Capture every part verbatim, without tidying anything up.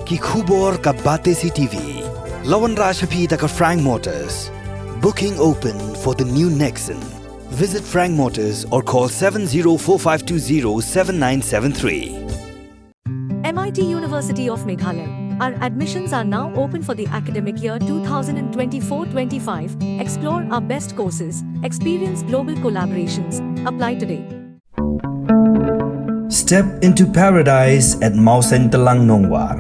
Ki khubor ka Batesi T V. La wanrah sha phi da ka Frank Motors. Booking open for the new Nexon. Visit Frank Motors or call seven zero four five two zero seven nine seven three. M I T University of Meghalaya. Our admissions are now open for the academic year two thousand twenty-four twenty-five. Explore our best courses, experience global collaborations. Apply today. Step into paradise at Mawsyntelang Nongwar,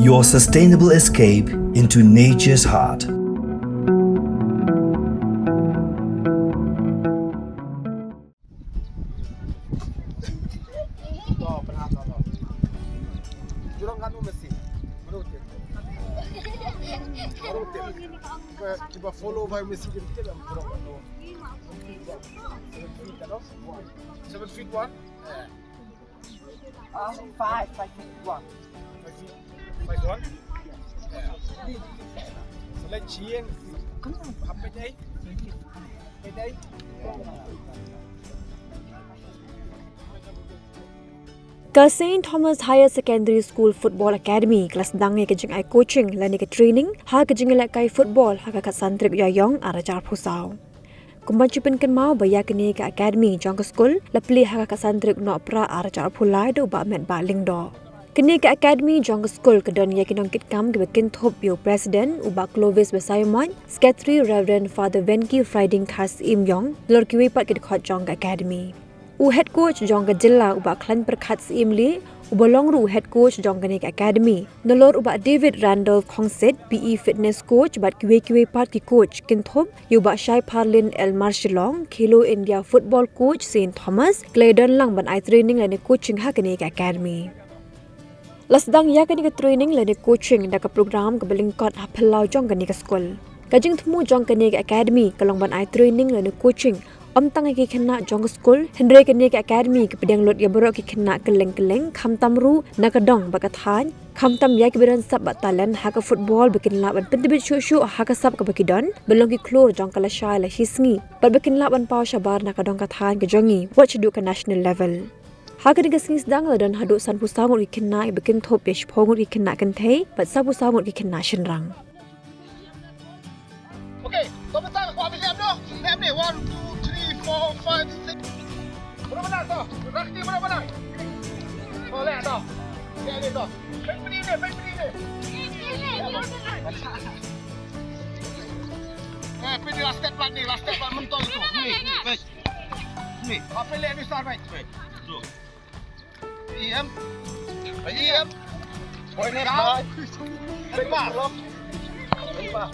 your sustainable escape into nature's heart. Jurong kanu Messi. Baru tip. Baru tip. Kiba follow by Messi dia tip jurong kanu. Seven feet, ano? Seven feet one? Ah, five, five feet one. Five feet, five one? Selain Chien, apa dia? Apa dia? Ka Saint Thomas Higher Secondary School Football Academy ka la sdang ïa ka jingai coaching lane ka training ha ka jingïalehkai football ha ka khatsan tarik Ïaïong arhajar arphew saw. Kumba shu pynkynmaw ba ïa kane ka academy jong ka skul la plie ha ka khatsan tarik Nohprah arhajar arphew lai da u Bah Metbah Lyngdoh. Kane ka academy jong ka skul ka don ïa ki nongkitkam kiba kynthup ïa u president u Bah Clovis Basaiawmoit, secretary Reverend Father Venki Frieding Kharsyiem Ïong, nalor kiwei pat ki dkhot jong ka academy. U head coach jong ka jylla u Bah Khlaiñpyrkhat Syiemlieh, uba long ruh u head coach jong kane ka academy, nalor u Bah David Randolph Khongsit, P E fitness coach bad kiwei kiwei pat ki coach, kynthup ïa u Bah Shaipharlin L Marshillong, Khelo India football coach Saint Thomas, ki la ïadon lang ban ai training lane coaching ha kane ka academy. La sdang ïa kane ka training lane coaching da ka program kaba lyngkot ha phyllaw jong kane ka skul. Ka jingthmu jong kane ka academy ka long ban ai training lane coaching ym tang ïa ki khynnah jong ka skul, hynrei kane ka academy ka pdiang lut ïa baroh ki khynnah kylleng kylleng, khamtam ruh na ka dong bad ka thaiñ, khamtam ïa kiba don sap bad talent ha ka football ba kin lah ban pyntbit shuh shuh ha ka sap kaba ki don, ban long ki khlur jong ka lashai lashisngi, bad ba kin lah ban paw shabar na ka dong ka thaiñ ka jong ngi wat shaduh ka national level. Ha kane ka sngi sdang la don haduh sanphew saw ngut ki khynnah, kiba kynthup ïa shiphew ngut ki khynnah kynthei bad sawphew saw ngut ki khynnah shynrang. Okay, to mynta kwah ban leh noh. Leh ne, one, two, three, four, five, six. Baroh bynta to. Rakti baroh bynta. To leh to. Leh ne to. Peit peit ne, peit peit ne. Eh, peit ne, last step pat ne, last step pat mentol tu. Ni, peit. Ni. Apa leh ni, star, peit. Peit. Tu. Em. Em. Point down. Lepas. Lepas.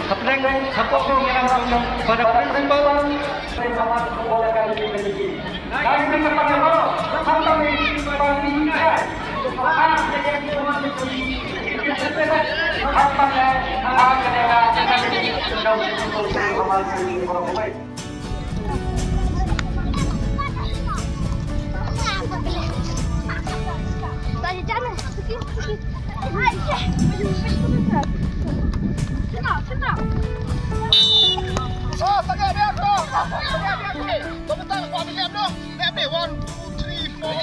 Hapdeng support ko ngiram pada principal. One, two, three, four.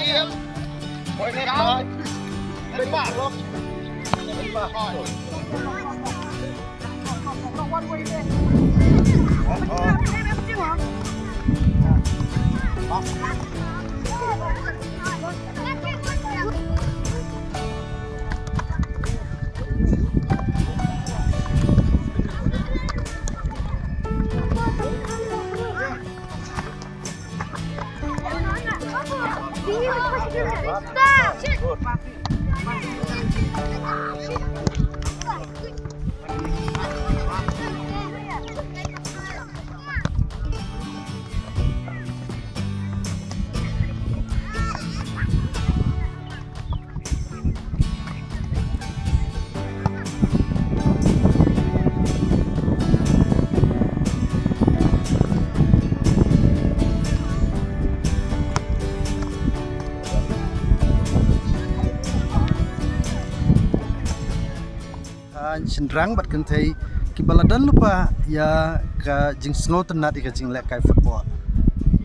shynrang bad kynthei kiba la don lypa ïa ka jingsngewtynnat ïa ka jinglehkai football.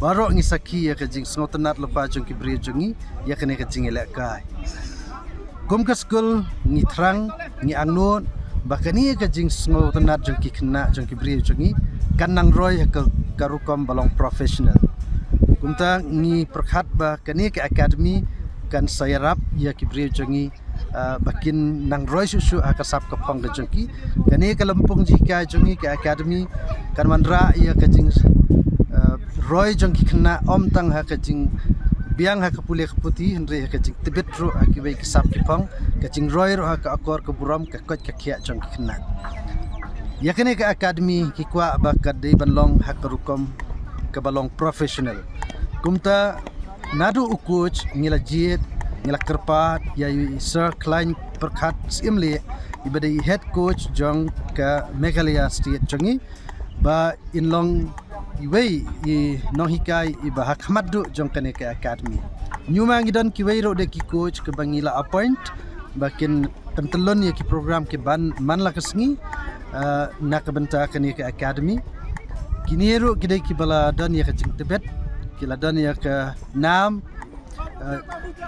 Baroh ngi sakhi ïa ka jingsngewtynnat lypa jong ki briew jong ngi ïa kane ka jingïalehkai. Kum ka skul ngi thrang, ngi angnud ba kane ka jingsngewtynnat jong ki khynnah jong ki briew jong ngi kan nang roi ha ka, ka rukom ba long professional. Kumta ngi pyrkhat ba kane ka academy kan sa ïarap ïa ki briew jong ngi, ah, ba kin nang roi shuh shuh ha ka sap ka phong ka jong ki. Kane ka lympung jinghikai jong ngi, ka academy, kan wanrah ïa ka jing, ah, roi jong ki khynnah ym tang ha ka jingbiang ha ka pule ka puthi, hynrei ha ka jingtbit ruh ha kiwei ki sap ki phong, ka jingroi ruh ha ka akor ka burom, ka koit ka khiah jong ki khynnah. Ïa kane ka academy ngi kwah ba ka dei ban long ha ka rukom kaba long professional. Kumta naduh u coach ngi la jied, ngi la kyrpad ïa i Sir Klein Pyrkhat Syiemlieh, iba dei i head coach jong ka Meghalaya State jong ngi, ba in long iwei i nonghikai iba ha khmat duh jong kane ka academy. Ngi ma ngi don kiwei ruh de ki coach kiba ngi la appoint ba kin pyntyllun ïa ki program kiban man la ka sngi, ah, na ka bynta kane ka academy. Kine ruh ki dei kiba la don ïa ka jingtbit, ki la don ïa ka nam, ah,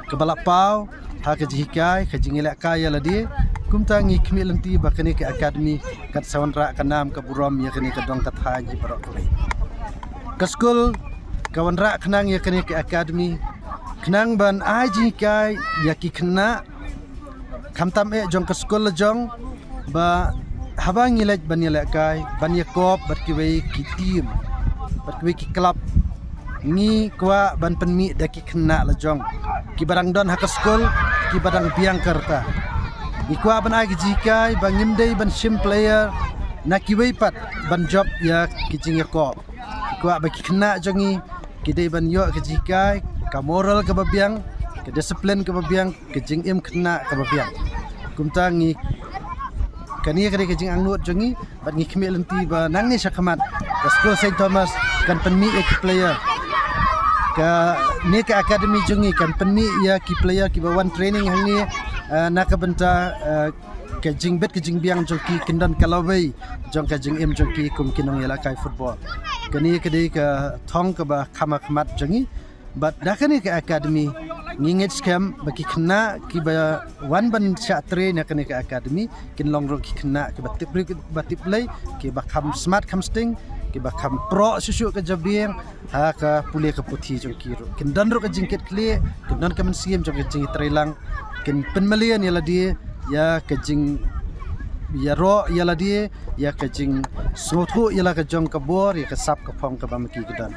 kaba la paw ha ka jinghikai, ka jingïalehkai ïa lade. Kumta ngi khmih lynti ba kane ka academy kan sa wanrah ka nam ka burom ïa kane ka dong ka thaiñ hi baroh kawei. Ka skul ka wanrah khnang ïa kane ka academy khnang ban ai jinghikai ïa ki khynnah, khamtam eh jong ka skul la jong, ba haba ngi leit ban ïalehkai, ban ïakop bad kiwei ki team, bad kiwei ki club, ngi kwah ban pynmih da ki khynnah la jong kiba dang don ha ka skul, kiba dang biang ka rta. Ngi kwah ban ai ka jinghikai ba ngim dei ban shim player na kiwei pat ban jop ïa ki jingïakop. Ngi kwah ba ki khynnah jong ngi ki dei ban ïoh ka jinghikai, ka moral kaba biang, ka discipline kaba biang, ka jingim khynnah kaba biang. Kumta ngi, kane ka dei ka jingangnud jong ngi, bad ngi khmih lynti ba nangne shakhmat ka skul Saint Thomas kan pynmih ïa ki player. Kane ka academy jong ngi kan pynmih ïa ki player kiba wan training hangne, eh, na ka bynta, eh, ka jingbit ka jingbiang jong ki, kin don ka lawei jong ka jingim jong ki kum ki nongïalehkai football. Kane ka dei ka thong kaba kham ha khmat jong ngi. Bad da kane ka academy ngi ngeit skhem ba ki khynnah kiba wan ban shah trei na kane ka academy kin long ruh ki khynnah kiba tip briew kiba tip Blei, kiba kham smart kham sting, kiba kham proh shuh shuh ka jabieng ha ka pule ka puthi jong ki ruh. Kin don ruh ka jingkitkhlieh, kin don ka mynsiem jong ka jingïatreilang, kin pynmlien ïa lade ïa ka jingïaroh ïa lade, ïa ka jingsngewthuh ïa la ka jong ka bor, ïa ka sap ka phong kaba ma ki ka don.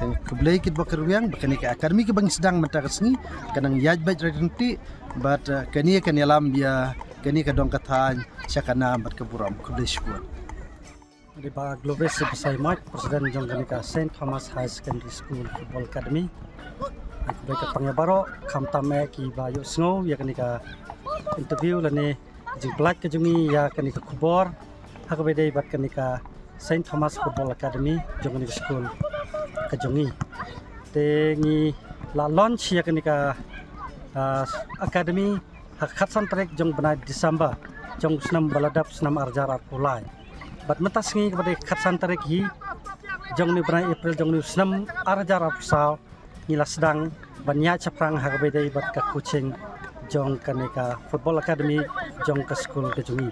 Te khublei kitbok kitrwiang ba kane ka academy kaba ngi sdang mynta ka sngi ka nang ïaid beit ryntih, bad, eh, kane kan ïalam ïa kane ka dong ka thaiñ sha ka nam bad ka burom. Khublei shibun. Dei Bah Glovis Basaiawmoit, President jong kane ka Saint Thomas High Secondary School Football Academy. Ai khublei ka pang ïa baroh, khamtam eh kiba ïohsngew ïa kane ka interview lane jingpyllait ka jong ngi ïa kane ka khubor ha kaba ïadei bad kane ka Saint Thomas Football Academy jong kane ka skul ka jong ngi. Te ngi la launch ïa kane ka, ah, academy ha ka khatsan tarik jong u bnai December jong u snem ba la dep, snem ar hajar arphew lai. Bad mynta sngi kaba dei khatsan tarik hi jong une u bnai April jong une u snem ar hajar arphew saw, ngi la sdang ban ïaid shaphrang ha kaba ïadei bad ka coaching jong kane ka football academy jong ka skul ka jong ngi.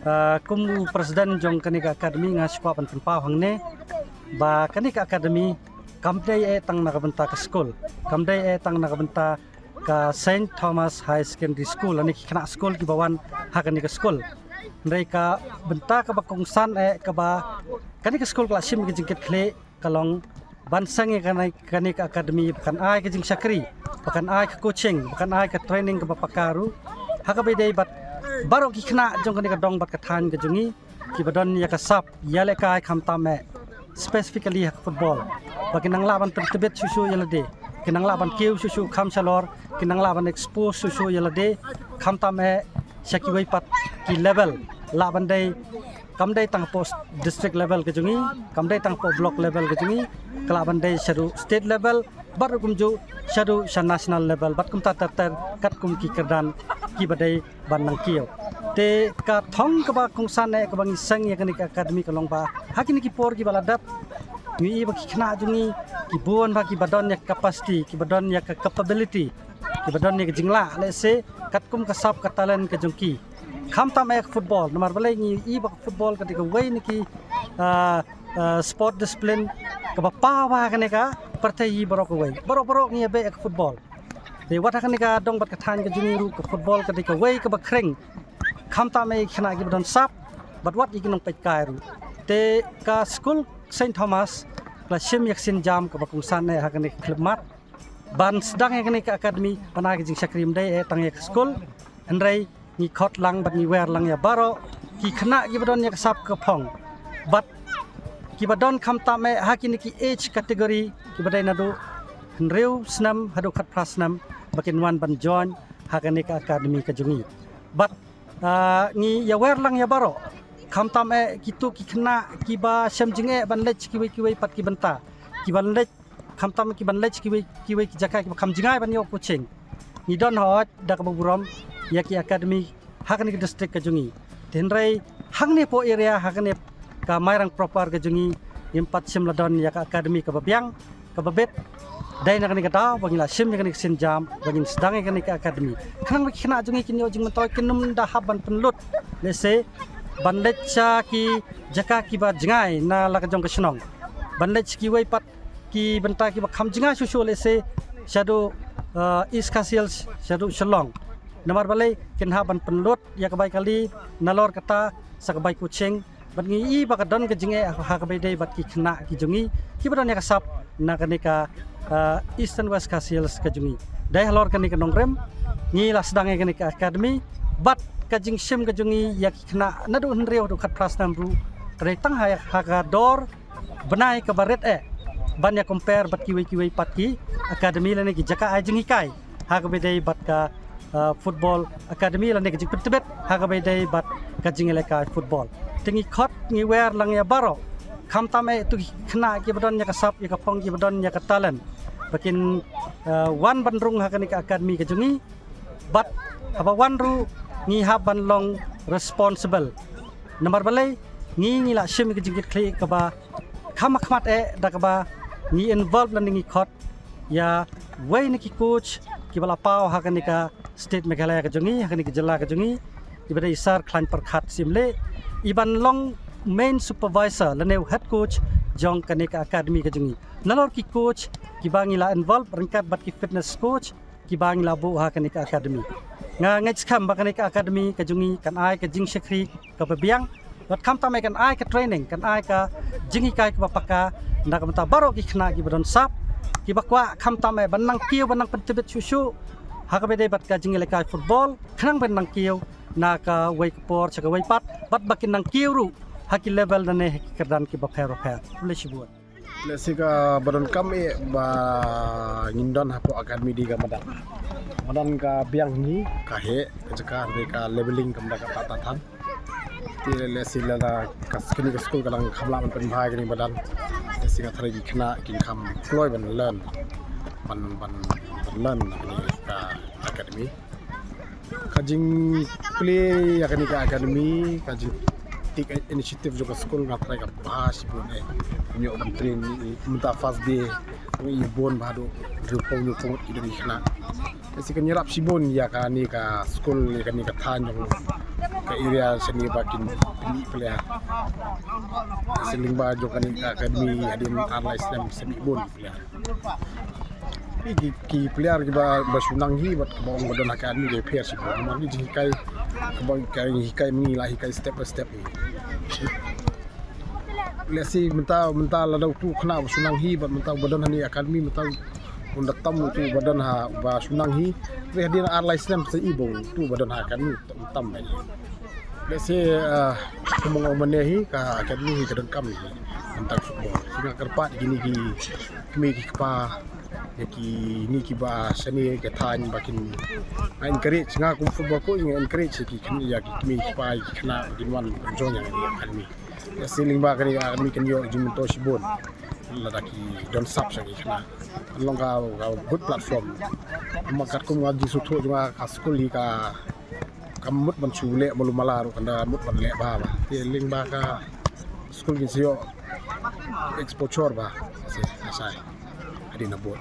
Ah, kum u president jong kane ka academy nga sngewkwah ban pynpaw hangne ba kane ka academy kam dei eh tang na ka bynta ka skul, kam dei eh tang na ka bynta ka Saint Thomas High Secondary School, lane ki khynnah skul kiba wan ha kane ka skul. Hynrei ka bynta kaba kongsan eh kaba kane ka skul ka la shim ka jingkitkhlieh ka long ban seng ïa kane, kane ka academy ba kan ai ka jingshakri, ba kan ai ka coaching, ba kan ai ka training kaba paka ruh ha kaba ïadei bad baroh ki khynnah jong kane ka dong bad ka thaiñ ka jong ngi, kiba don ïa ka sap ïalehkai khamtam eh specifically ha ka football, ba kin nang lah ban pyntbit shuh shuh ïa lade, kin nang lah ban kiew shuh shuh kham shalor, kin nang lah ban expose shuh shuh ïa lade khamtam eh sha kiwei pat ki level, lah ban dei, kam dei tang hapoh district level ka jong ngi, kam dei tang hapoh block level ka jong ngi, ka lah ban dei shaduh state level, bad ruh kumjuh shaduh sha national level, bad kumta ter ter katkum ki kyrdan kiba dei ban nang kiew. Te ka thong kaba kongsan eh kaba ngi seng ïa kane ka academy ka long ba ha kine ki por kiba la dep ngi i ba ki khynnah jong ngi ki bun ba kiba don ïa ka capacity, kiba don ïa ka capability, kiba don ïa ka jinglah lehse katkum ka sap ka talent ka jong ki. Khamtam eh ka football, namar balei ngi i ba ka football ka dei kawei na ki ah, ah, sport discipline kaba paw ha kane ka pyrthei hi baroh kawei. Baroh baroh ngi ïa beh ïa ka football. Te wat ha kane ka dong bad ka thaiñ ka jong ngi ruh ka football ka dei kawei kaba khring. Khamtam eh ïa ki khynnah kiba don sap bad wat ïa ki nongpeitkai ruh. Te ka skul Saint Thomas ka la shim ïa ka sienjam kaba kongsan eh ha kane ka khyllipmat ban sdang ïa kane ka academy ban ai ka jingshakri ym dei eh tang ïa ka skul. Hynrei ngi khot lang bad ngi wer lang ïa baroh ki khynnah kiba don ïa ka sap ka phong bad kiba don khamtam eh ha kine ki age category kiba dei naduh hynriew snem haduh khatphra snem ba kin wan ban join ha kane ka academy ka jong ngi. Bad ah, ngi ïa wer lang ïa baroh khamtam eh kito ki khynnah kiba shem jingeh ban leit kiwei kiwei pat ki bynta, kiban leit khamtam kiban leit kiwei kiwei ki jaka kiba kham jngai ban ïoh coaching. Ngi don hooid da kaba burom ïa ki academy ha kane ka district ka jong ngi. Te hynrei hangne hapoh area ha kane ka Mairang proper ka jong ngi ngim pat shym la don ïa ka academy kaba biang kaba bit. Dei na kane ka daw ba ngi la shim ïa kane ka sienjam ba ngin sdang ïa kane ka academy khnang ba ki khynnah jong ngi kin ïoh jingmyntoi, kin ym da hap ban pynlut lehse ban leit sha ki jaka kiba jngai na la ka jong ka shnong, ban leit sha kiwei pat ki bynta kiba kham jngai shuh shuh lehse shaduh ah, East Khasi Hills shaduh Shillong. Namar balei kin hap ban pynlut ïa ka bai kali nalor kata sa ka bai coaching. Bad ngi i ba ka don ka jingeh ha kaba ïadei bad ki khynnah ki jong ngi kiba don ïa ka sap na kane ka ah, Eastern West Khasi Hills ka jong ngi. Dei halor kane ka nongrim ngi la sdang ïa kane ka academy bad ka jingshim ka jong ngi ïa ki khynnah naduh hynriew haduh khatphra snem ruh ka dei tang ha, ha ka dor bnai kaba rit eh ban ïa compare bad kiwei kiwei pat ki academy lane ki jaka ai jinghikai ha kaba ïadei bad ka ah, football academy lane ka jingpyntbit ha kaba ïadei bad ka jingïalehkai football. Te ngi khot ngi wer lang ïa baroh khamtam eh kito ki khynnah kiba don ïa ka sap ïa ka phong kiba don ïa ka talent ba kin ah, wan ban rung ha kane ka academy ka jong ngi. Bad haba wan ruh ngi hap ban long responsible. Namar balei ngi ngi la shim ïa ka jingkitkhlieh kaba kham hakhmat eh da kaba ngi involve lane ngi khot ïa wei na ki coach kiba la paw ha kane ka state Meghalaya ka jong ngi, ha kane ka jylla ka jong ngi, iba dei i Sir Khlaiñ Pyrkhat Syiemlieh, iban long main supervisor lane u head coach jong kane ka academy ka jong ngi. Nalor ki coach kiba ngi la involve ryngkat bad ki fitness coach kiba ngi la buh ha kane ka academy. Nga ngeit skhem ba kane ka academy ka jong ngi kan ai ka jingshakri kaba biang bad khamtam eh kan ai ka training, kan ai ka jinghikai kaba paka na ka bynta baroh ki khynnah kiba don sap kiba kwah khamtam eh ban nang kiew ban nang pyntbit shuh shuh ha kaba ïadei bad ka jingïalehkai football khnang ban nang kiew na kawei ka por sha kawei pat bad ba kin nang kiew ruh ha ki level lane ha ki kyrdan kiba pher bapher. Khublei shibun. Lehse kaba donkam eh ba ngin don hapoh academy dei ka madan. Madan ka biang hi, ka heh ka jaka, hynrei ka leveling kam da kata than. Te lehse lada ka, kane ka skul ka dang kham lah ban pynbha ïa kane ka madan, lehse nga tharai ki khynnah kin kham kloi ban learn, ban, ban, ban learn na kane ka academy. Ka jingplie ïa kane ka academy, ka jing take initiative jong ka skul, nga tharai ka bha shibun eh. Ïoh ban train mynta first day, i bun bha, haduh hynriewphew hynñiewphew ngut ki dei ki khynnah. Te shi kan ïarap shibun ïa kane ka skul, ïa kane ka thaiñ jong ka area shane ba kin mih player. Shi lyngba jong kane ka academy hadien ar lai snem sa mih bun player. Ki, ki, ki player kiba, ba shu nang hi bad kaba ong ba don ha academy ka pher shibun. Namar ki jinghikai, kaba hikai, hikai mynta la hikai step by step hi. Lehse mynta, mynta lada utu u khynnah ba shu nang hi bad mynta ba don ha kane ka academy, mynta un da tam utu ba don ha, ba shu nang hi. Te hadien ar lai snem sa i ba utu ba don ha academy tam, tam ba. Lehse, ah, kumba nga ong mynne hi, ka academy hi ka donkam hi mynta ka football. Shi nga kyrpad ïa kine ki kmie ki kpa, ïa kine kiba shane ka thaiñ ba kin, nga encourage, nga kum football coach nga encourage ïa ki kmie, ïa ki kmie ki kpa, ïa ki khynnah ba kin wan ban join ïa kane ka academy. Lehse lyngba kane ka academy kan ïoh jingmyntoi shibun lada ki don sap sha ki khynnah. Kan long ka, ka good platform. Namar katkum ka jingsngewthuh jong nga, ka skul hi ka kam mut ban shu leh malu mala ruh kan da mut ban leh bha bha. Te lyngba ka skul ngin sa ïoh exposure bha. Sa, sa, sa. Hadien na bud.